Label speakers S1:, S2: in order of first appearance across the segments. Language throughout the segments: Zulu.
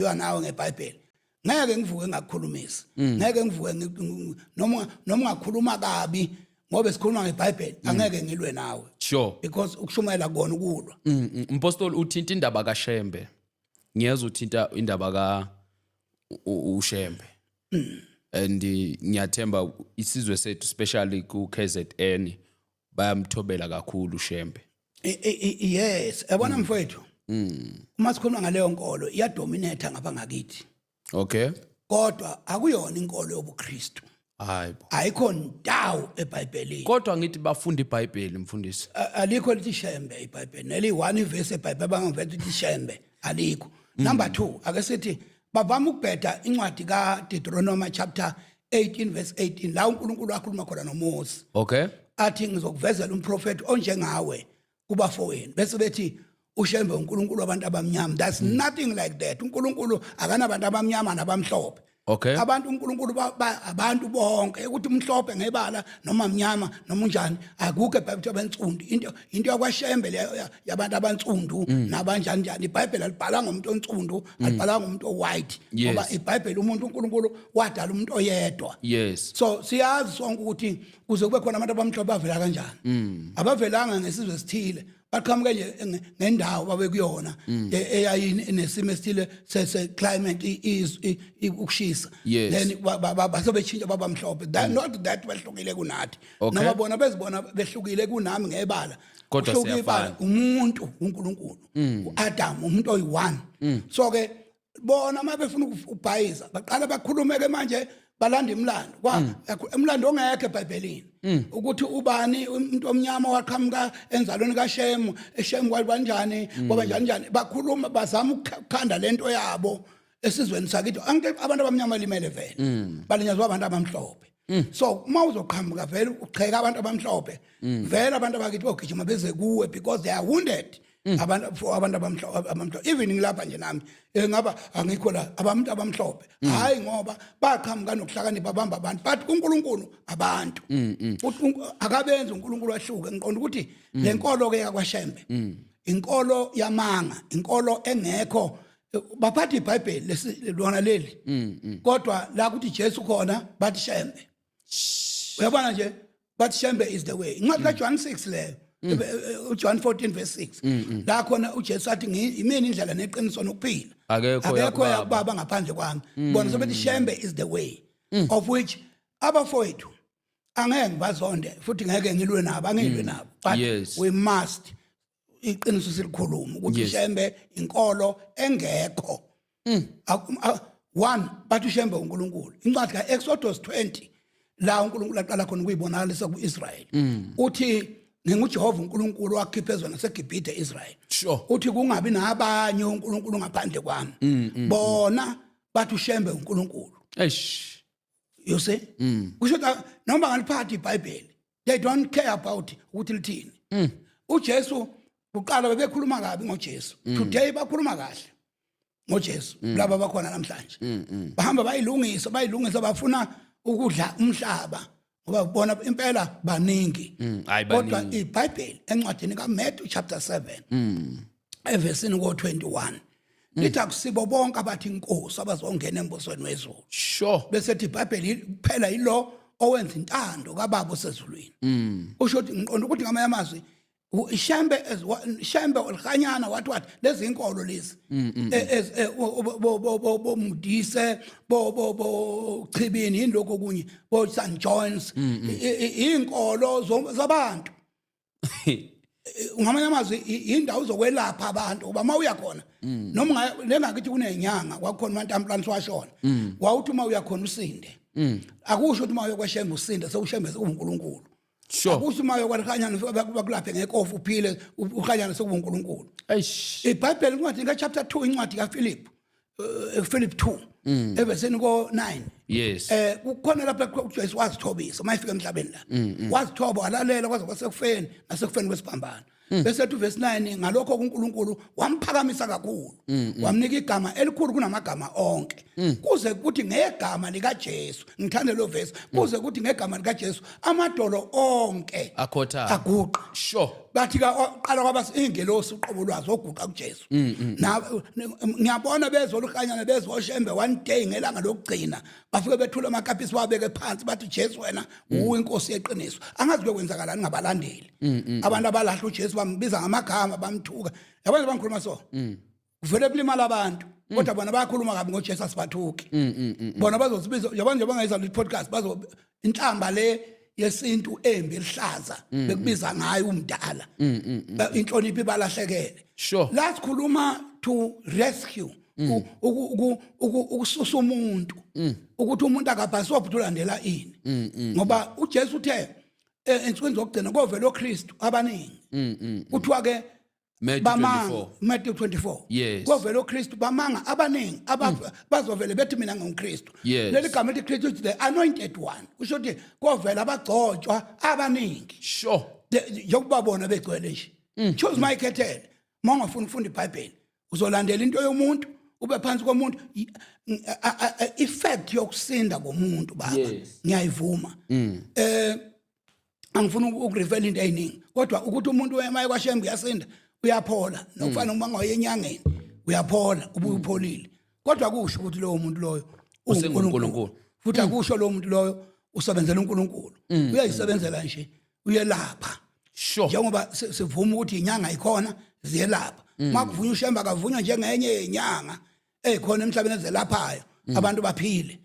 S1: Nawe ngeBhayibheli ngeke ngivuke ngakukhulumisa, ngeke ngivuke noma ungakhuluma kabi, ngoba sikhuluma ngeBhayibheli, angeke ngilwe nawe because ukushumayela kona ukulwa.
S2: Mpostoli, uthinta indaba kaShembe. Ngiyeza, uthinta indaba ka uShembe. And ngiyathemba isizwe sethu, especially ku KZN, bayamthobela kakhulu uShembe.
S1: Yes, yabona mfowethu, uma sikhuluma ngaleyo nkolo, iyadominate ngapha ngakithi, kodwa akuyona inkolo yobuKristu.
S2: Hayibo.
S1: Ayikho ndawo eBhayibhelini.
S2: Kodwa ngithi bafunda iBhayibheli, mfundisi.
S1: Alikho lithi Shembe iBhayibheli, neli one verse eBhayibheli bangavela ukuthi Shembe, alikho. Number 2, ake sithi bavama ukubheda incwadi ka Deuteronomy chapter 18 verse 18, la uNkulunkulu akhuluma khona noMose, athi, "Ngizokuvezela umprofeti onjengawe kubafowenu," bese bethi uShembe uNkulunkulu wabantu abamnyama. That's nothing like that. UNkulunkulu akanabantu abamnyama nabamhlophe. Abantu uNkulunkulu abantu bonke, ukuthi umhlophe ngebala noma mnyama noma unjani, akukho eBhayibheli abantsundu. Into yakwaShembe leyo yabantu abantsundu nabanjani njani. IBhayibheli alibhala ngomuntu onsundu, alibhala ngomuntu owhite, ngoba iBhayibheli umuntu, uNkulunkulu wadala umuntu oyedwa. So siyazi sonke ukuthi kuze kube khona abantu abamhlophe bavela kanjani. Abavelanga ngesizwe esithile, baqhamuke nje ngendawo babe kuyona eyayinesimo esithile se climate, ukushisa, then base beshintsha baba mhlophe. That, not that bahlukile kunathi, noma bona bezibona behlukile kunami ngebala.
S2: Kodwa
S1: Kuhluke ibala,
S2: siyafana.
S1: umuntu uNkulunkulu, uAdam, umuntu oyi-one. So ke bona uma befuna ukubhayiza baqala bakhulume ke manje, balanda imilando kwa umlando ongekho eBhayibhelini, ukuthi ubani umuntu omnyama waqhamuka enzalweni kaShemu, eShemu kwabanjani, kwaba njani njani. Bakhuluma bazama ukukhanda lento yabo esizweni sakithi. Anke abantu abamnyama limele vele balinyazwa abantu abamhlophe. So uma uzoqhamuka vele ucheka abantu abamhlophe, vele abantu abakithi bogijima beze kuwe because they are wounded, abantu for abantu abamhlophe. Even ngilapha nje nami, ngaba angikho la, abantu abamhlophe, hayi ngoba baqhamuka nokuhlakanipha, bamba abantu, but uNkulunkulu abantu uthi akabenzi uNkulunkulu ahluke. Ngiqonda ukuthi le nkolo ke yakwaShembe inkolo yamanga, inkolo engekho. Baphatha iBhayibheli lona leli, kodwa la kuthi Jesu khona bathi Shembe. Uyabona nje, bathi Shembe is the way. Incwadi kaJohn 6 leyo, uJohn 14 verse 6, la khona uJesu athi, "Yimina indlela neqiniso nokuphila."
S2: Akekho
S1: Akekho
S2: yakubaba.
S1: Yakubaba ngaphandle kwami. Bona sobethi Shembe is the way, of which abafowethu angeke ngibazonde futhi ngeke ngilwe nabo, angilwe nabo, but we must iqiniso silikhuluma ukuthi Shembe inkolo engekho. One, bathi uShembe uNkulunkulu. Incwadi kaExodus 20, la uNkulunkulu aqala khona ukuyibonakalisa kuIsrael, uthi, "NginguJehova uNkulunkulu wakhipha ezweni laseGibhithe Israel." Uthi kungabi nabanye uNkulunkulu ngaphandle kwami. Bona bathi uShembe uNkulunkulu.
S2: Eish.
S1: You see, kusho ukuthi noma ngaliphathi iBhayibheli, they don't care about ukuthi lithini. UJesu kuqala bebekhuluma kabi ngoJesu, today bakhuluma kahle ngoJesu. Laba bakhona namhlanje bahamba bayilungisa, bayilungisa, bafuna ukudla umhlaba ngoba bona impela baningi.
S2: Hayi,
S1: Kodwa
S2: baningi.
S1: iBhayibheli encwadini kaMatthew chapter 7 evesini ko21 lithi akusibo bonke abathi inkosi abazongena embusweni wezulu. Bese ethi iBhayibheli kuphela yilo owenza intando kaBaba osezulwini. Usho ukuthi, ngiqonda ukuthi ngamanye amazwi Shembe Shembe olhanyana wathi lezi inkolo lezi bo Modise, bo Chibini, yini lokho kunye, bo St John's, inkolo zabantu. Ngamanye amazwi indawo zokwelapha abantu, uba uma uya khona, noma lengakithi kunenyanga, kwakukhona uMantamplani washona, wawuthi uma uya khona usinde. Akusho ukuthi uma uyokweshembe usinde, sewushembe sekuwuNkulunkulu. Akusho uma uyokwalihanyana bakulaphe ngekofu uphile, uhanyana sekuwuNkulunkulu.
S2: Eish.
S1: IBhayibheli incwadi ka-chapter 2, incwadi kaPhilip, Philip 2 evesini ko-9, kukhona lapha uJesu wazithobisa uma efika emhlabeni la, wazithoba, walalela kwaze kwasekufeni nasekufeni kwesiphambano. Bese ethi verse 9, ngalokho kuNkulunkulu wamphakamisa kakhulu, wamnika igama elikhulu kunamagama onke, kuze kuthi ngegama likaJesu, ngithande lo verse, kuze kuthi ngegama likaJesu amadolo onke
S2: Akhothame.
S1: aguqa. Bathi ka qala kwaba ingelosi uqobo lwazo oguqa kuJesu. Na ngiyabona bezwa olukhanyana, bezwa oShembe one day ngelanga lokugcina, bafike bethula amakapisi, wabeke phansi, bathi, "Jesu, wena uwe inkosi yeqiniso." Angazi kuyokwenzakalani ngabalandeli, abantu abalahla uJesu, bambiza ngamagama, bamthuka. Yabona, bangikhuluma so kuvele kulimala abantu, kodwa bona bayakhuluma kabi ngoJesu, asibathuki. Bona bazosibiza, yabona nje, bangayizwa le podcast, bazo inhlamba le yesintu embi elihlaza bekubiza ngayo umdala. Inhlonipho ibalahlekele. La sikhuluma to rescue, ukususa umuntu, ukuthi umuntu akabhasophi ukuthi ulandela ini, ngoba uJesu uthe ensukwini zokugcina kovela oKristu abaningi. Kuthiwa ke
S2: Matthew
S1: bamanga.
S2: 24.
S1: Matthew 24. Kovela oKristu bamanga abaningi, bazovele bethi, "Mina nginguKristu." Leli gama elithi Kristu is the anointed one, kusho ukuthi kovela abagcotshwa abaningi. Njengoba bona begcwele nje, choose mayikhethele. Uma ungafuni ukufunda iBhayibheli, uzolandela into yomuntu, ube phansi komuntu. Effect yokusinda komuntu, baba, ngiyayivuma. Angifuni ukureveal into eziningi, kodwa ukuthi umuntu emaye kwaShembe uyasinda, uyaphola, nokufana uma ngoye enyangeni uyaphola, ubuye upholile, kodwa kusho ukuthi lowo muntu loyo
S2: usenguNkulunkulu.
S1: Futhi akusho lowo muntu loyo usebenzela uNkulunkulu, uyayisebenzela nje, uyelapha. Njengoba sivuma ukuthi inyanga ikhona, ziyelapha. Makuvunywa uShembe, akavunywa njengenye yenyanga ezikhona emhlabeni ezelaphayo abantu baphile.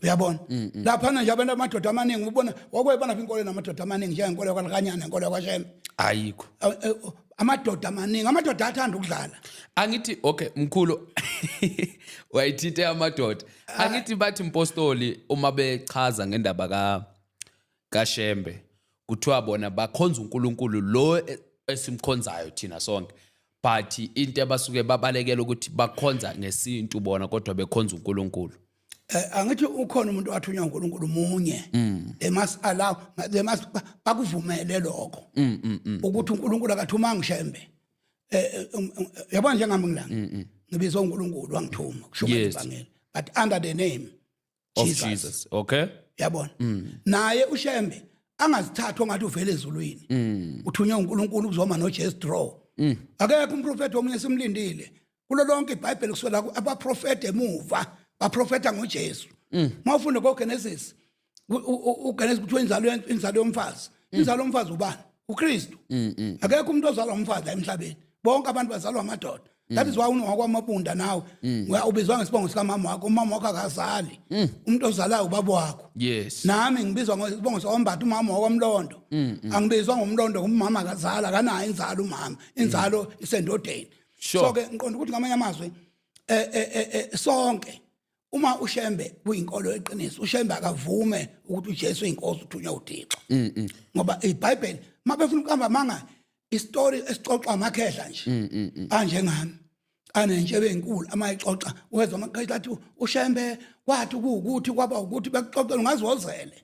S1: Uyabona laphana nje, abantu, amadoda amaningi, ubona wakwebona phi inkolo namadoda amaningi njengenkolo yakwaLekanyana, inkolo yakwaShembe?
S2: Ayikho.
S1: Amadoda amaningi, amadoda athanda ukudlala.
S2: Angithi, okay mkhulu, wayithinte amadoda. Angithi bathi mpostoli, uma bechaza ngendaba ka kaShembe, kuthiwa bona bakhonza uNkulunkulu lo esimkhonzayo thina sonke, but into abasuke babalekela ukuthi bakhonza ngesintu bona, kodwa bekhonza uNkulunkulu.
S1: Angithi ukhona umuntu wathunywa uNkulunkulu munye. They must allow, they must bakuvumele lokho, ukuthi uNkulunkulu akathumanga uShembe. Yabona, njengami ngilana, ngibizwa uNkulunkulu, wangithuma kushumayela ivangeli, but under the name
S2: of
S1: Jesus.
S2: Jesus, okay.
S1: Yabona, naye uShembe angazithathwa ngathi uvele ezulwini, uthunywe uNkulunkulu ukuzoma noJesu draw. Akekho umprofeti omunye simlindile kulo lonke iBhayibheli kusukela abaprofeti emuva baprofeta ngoJesu. Mawufunda koGenesis, uGenesis kuthiwa inzalo yomfazi, inzalo yomfazi ubani? UKristu. Akekho umuntu ozalwa umfazi la emhlabeni, bonke abantu bazalwa amadoda. That is why unowakwamabunda nawe ubizwa ngesibongo sikamama wakho. Umama wakho akazali, umuntu ozalayo ubaba wakho. Nami ngibizwa ngesibongo sakwambatha, umama wakwamlondo. Angibizwa ngomlondo, umama akazala, akanayo inzalo umama, inzalo isendodeni. So ke ngiqonda ukuthi ngamanye amazwi sonke, uma uShembe kuyinkolo eqiniso, uShembe akavume ukuthi uJesu uyinkosi, uthunywa uThixo, ngoba iBhayibheli mabefuna ukuhamba manga istory esixoxwa amakhehla nje anjengami anentshebe enkulu, amayixoxa wezwa amakhehla athi uShembe kwathi kuwukuthi kwaba ukuthi bekuxoxela, ungazozele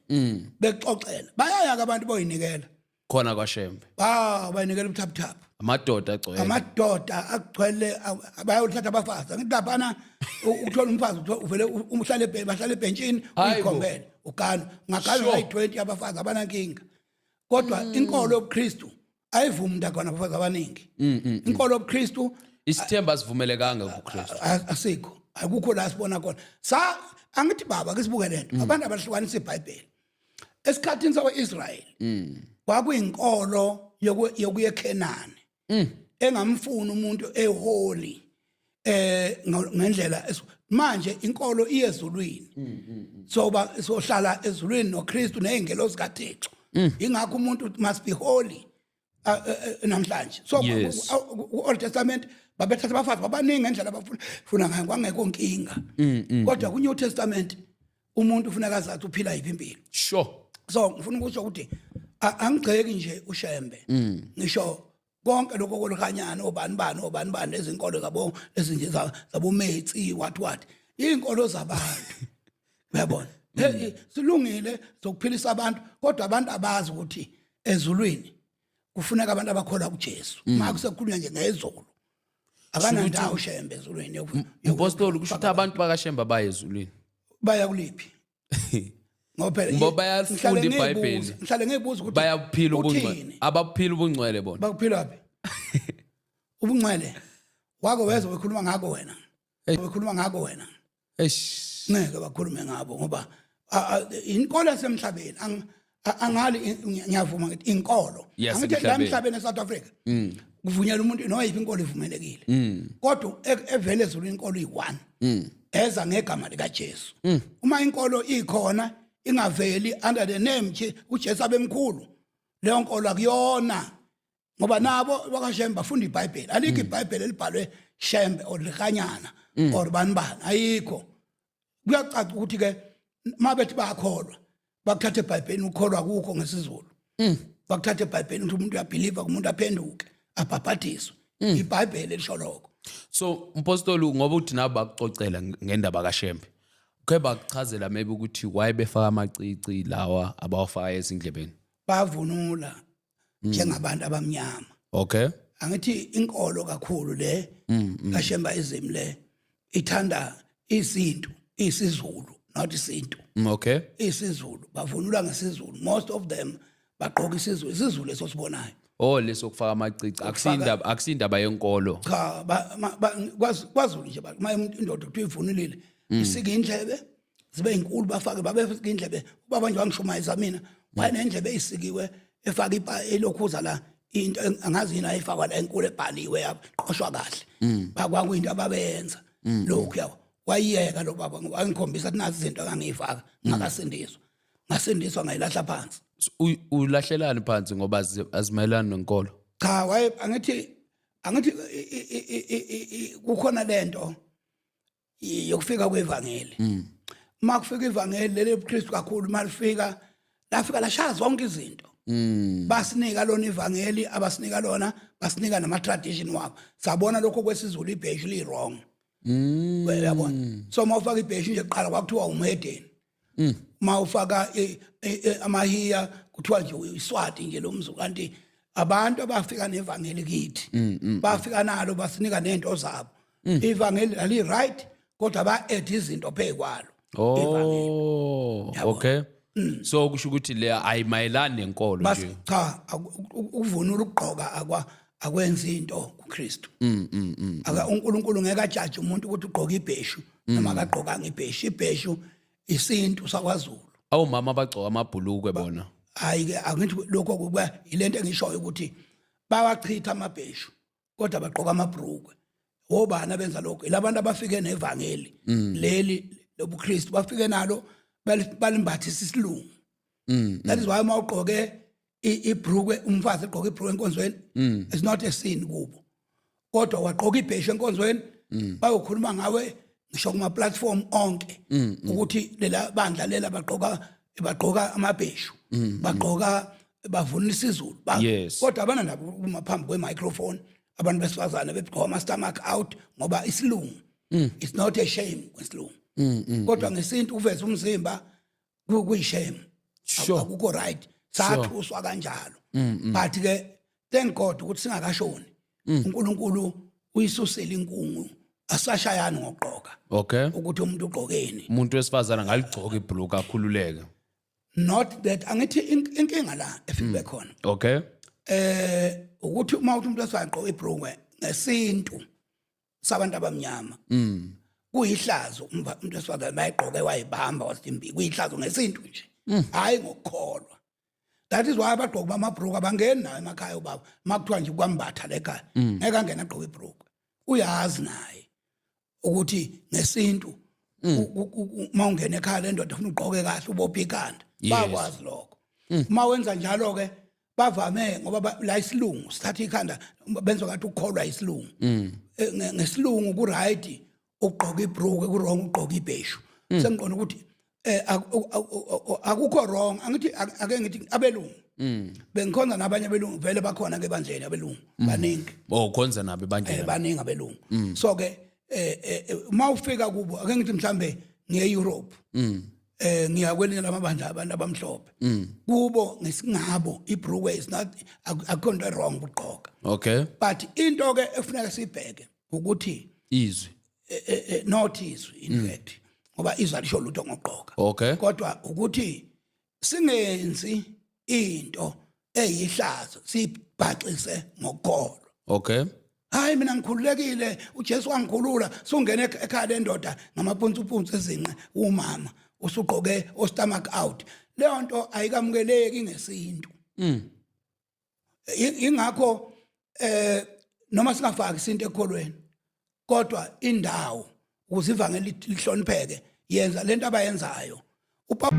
S1: bekuxoxela. Bayaya ke abantu boyinikela
S2: khona kwaShembe.
S1: Ba bayinikela ubuthaphuthaphu.
S2: Amadoda agcwele.
S1: Amadoda agcwele, bayothatha abafazi. Angithi laphana ukuthola umfazi, uvele uhlale bahlale ebhentshini.
S2: Hayi bo.
S1: Uyikhombele ugana, ungagana ayi-20 abafazi, abanankinga. Kodwa inkolo yobuKristu ayivumi umuntu agana abafazi abaningi. Inkolo yobuKristu
S2: Isithemba asivumelekanga kuKristu.
S1: Asikho, akukho la sibona khona. Sa angithi baba, ke sibuke lento, abantu abahlukanisa iBhayibheli. Esikhathini sakwa-Israyeli kwakuyinkolo yokuya eKhenani engamfuni umuntu eholi ngendlela manje inkolo iye ezulwini, soba sohlala ezulwini noKristu nezingelosi kaThixo. Ingakho umuntu must be holy namhlanje. So ku-Old Testament babethatha abafazi babaningi ngendlela abafuna funa ngayo, kwangekho nkinga. Kodwa ku-New Testament umuntu ufuneka azathi uphila yiphi impilo. So ngifuna ukusho ukuthi angigxeki nje uShembe, ngisho konke lokho kolukhanyana, obani bani obani bani, lezinkolo zabo ezinje zabometsi, what what, izinkolo zabantu, uyabona. Silungile zokuphilisa abantu, kodwa abantu abazi ukuthi ezulwini Kufuneka abantu abakholwa kuJesu. Uma kusekukhulunywa nje ngezulu, akanandawo Shembe ezulwini.
S2: Mpostoli, kusho ukuthi abantu bakaShembe baye ezulwini?
S1: Baya kuliphi? Ngoba phela
S2: Ngoba bayalifunda
S1: ngihlale
S2: iBhayibheli.
S1: Ngihlale ngibuza ukuthi
S2: Bayabuphila ubungcwele.
S1: uthini?
S2: Ababuphila ubungcwele bona.
S1: Bakuphila phi ubungcwele? Wake wezwa bekhuluma ngako wena?
S2: Hey.
S1: Bekhuluma ngako wena?
S2: Eish.
S1: Ngeke bakhulume ngabo ngoba inkolo yasemhlabeni angali ngiyavuma ngithi inkolo. Angithi la
S2: Yasemhlabeni.
S1: emhlabeni eSouth Africa kuvunyelwa umuntu noma yiphi inkolo ivumelekile, kodwa evele ezulwini inkolo iyi-one eza ngegama likaJesu. Uma inkolo ikhona ingaveli under the name uJesu abemkhulu, leyo nkolo akuyona, ngoba nabo bakaShembe bafunda iBhayibheli. Alikho iBhayibheli elibhalwe Shembe or Lekganyane or bani bani, ayikho. Kuyacaca ukuthi ke mabethi bayakholwa, bakuthatha eBhayibhelini. Ukholwa kukho ngesiZulu, bakuthatha eBhayibhelini ukuthi umuntu uyabelieve, umuntu aphenduke, abhabhadiswe. IBhayibheli elisho lokho.
S2: So mpostoli, ngoba uthi nabo bakucocela ngendaba kaShembe, ke bakuchazela maybe ukuthi why befaka amacici lawa abawafaka ezindlebeni?
S1: Bavunula njengabantu abamnyama. Angithi inkolo kakhulu le kaShembaism le ithanda isintu, isiZulu, not isintu. isiZulu, bavunula ngesiZulu. Most of them bagqoka isiZulu, isiZulu esosibonayo.
S2: Oh, leso kufaka amacici akusindaba yenkolo.
S1: Cha, kwaZulu nje uma indoda kuthiwa ivunulile, isike indlebe zibe inkulu, bafake babefika indlebe. Ubaba nje wangishumayeza mina, wayenendlebe eyisikiwe, efaka elokhuza la, into angazi yini ayifakwa la, enkulu ebhaliwe, yaqoshwa kahle. Bakwakuyinto ababeyenza lokhu yawo. Wayiyeka lo baba ngoba angikhombisa ukuthi nazi izinto angangiyifaka ngakasindiswa. Ngasindiswa, ngayilahla phansi.
S2: So, ulahlelani phansi ngoba azimayelani nenkolo?
S1: Cha, waye angithi kukhona lento yokufika kwevangeli. Uma kufika ivangeli leli lobuKristu kakhulu, malifika lafika lashaya zonke izinto. Basinika lona ivangeli, abasinika lona basinika nama tradition wabo. Sabona lokho kwesiZulu, ibheshu li wrong. Uyabona, so uma ufaka ibheshu nje kuqala kwakuthiwa umhedeni. Uma ufaka amahiya kuthiwa nje iswati nje lo mzulu, kanti abantu abafika nevangeli kithi bafika nalo, basinika nento zabo. Ivangeli ali right, kodwa ba add izinto phekwalo ivangeli.
S2: Oh, okay, so kusho ukuthi le ayimayelani nenkolo
S1: Bas
S2: nje.
S1: Cha, ukuvunula, ukugqoka akwenzi into kuKristu. Aka uNkulunkulu ngeke ajaje umuntu ukuthi ugqoka ibheshu noma akagqokanga ibheshu. Ibheshu isintu sakwaZulu.
S2: Awumama abagcoka amabhulukwe bona?
S1: Hayi ke, angithi lokho kuba yilento engishoyo ukuthi bawachitha amabheshu kodwa bagqoka amabhrukwe. Obani abenza lokho? Ilabantu abafike nevangeli leli lobuKristu, bafike nalo balimbathisa isilungu. That is why uma ugqoke ibhrukwe, umfazi egqoke ibhrukwe enkonzweni, it's not a sin kubo, kodwa wagqoka ibheshu enkonzweni, bayokhuluma ngawe ngisho kuma platform onke ukuthi lela bandla lela bagqoka amabheshu, bagqoka, bavunula isiZulu. Kodwa abanandaba uma phambi kwe-microphone abantu besifazane begqoka ama-stomach out, ngoba isilungu, it's not a shame kwesilungu, kodwa ngesintu uveza umzimba kuyishame. Akukho right. Sathuswa kanjalo, but ke thank God ukuthi singakashoni, uNkulunkulu uyisusele inkungu, asashayani ngokugqoka ukuthi umuntu ugqokeni.
S2: Umuntu wesifazana ngaligcoka ibhuluku akhululeke.
S1: Not that, angithi inkinga la efike khona ukuthi uma uthi umuntu wesifazane gqoka ibhrukwe, ngesintu sabantu abamnyama kuyihlazo. Umuntu wesifazane bayigqoke wayibamba wasimbi, kuyihlazo ngesintu nje, hayi ngokukholwa. That is why abagqoki bamabhruku abangeni nayo emakhaya. Ubaba makuthiwa nje kwambatha lekhaya, ngeke angene agqoke ibhruku. Uyazi naye ukuthi ngesintu uma ungena ekhaya le ndoda ufuna ugqoke kahle, ubophe ikhanda. Bakwazi lokho. Uma wenza njalo ke bavame ngoba la isilungu sithatha ikhanda, benza ngathi ukukholwa isilungu. Ngesilungu ku right ukugqoka ibhruku, ku wrong ukugqoka ibheshu. Sengiqonda ukuthi akukho wrong. Angithi ake ngithi abelungu, bengikhonza nabanye abelungu, vele bakhona ke ebandleni abelungu baningi.
S2: Oh, khonza nabo ebandleni?
S1: Baningi abelungu. So ke uma ufika kubo, ake ngithi mhlambe ngiye Europe. Ngiya kwelinye lamabandla abantu abamhlophe, kubo ngesingabo ibhulukwe is not, akukho nto wrong ukugqoka. But into ke efuneka sibheke ukuthi
S2: Izwi.
S1: Not izwi, in fact, ngoba izwi alisho lutho ngokugqoka. Kodwa ukuthi singenzi into eyihlazo sibhaxise ngokukholwa. Hayi, mina ngikhululekile, uJesu wangikhulula. Sungena ekhaya lendoda ngamapuntsuputsu ezinqe, umama usugqoke o stomach out, leyo nto ayikamukeleki ngesintu. Ingakho noma singafaki isinto ekholweni, kodwa indawo ukuze ivangeli lihlonipheke, yenza lento abayenzayo. Upa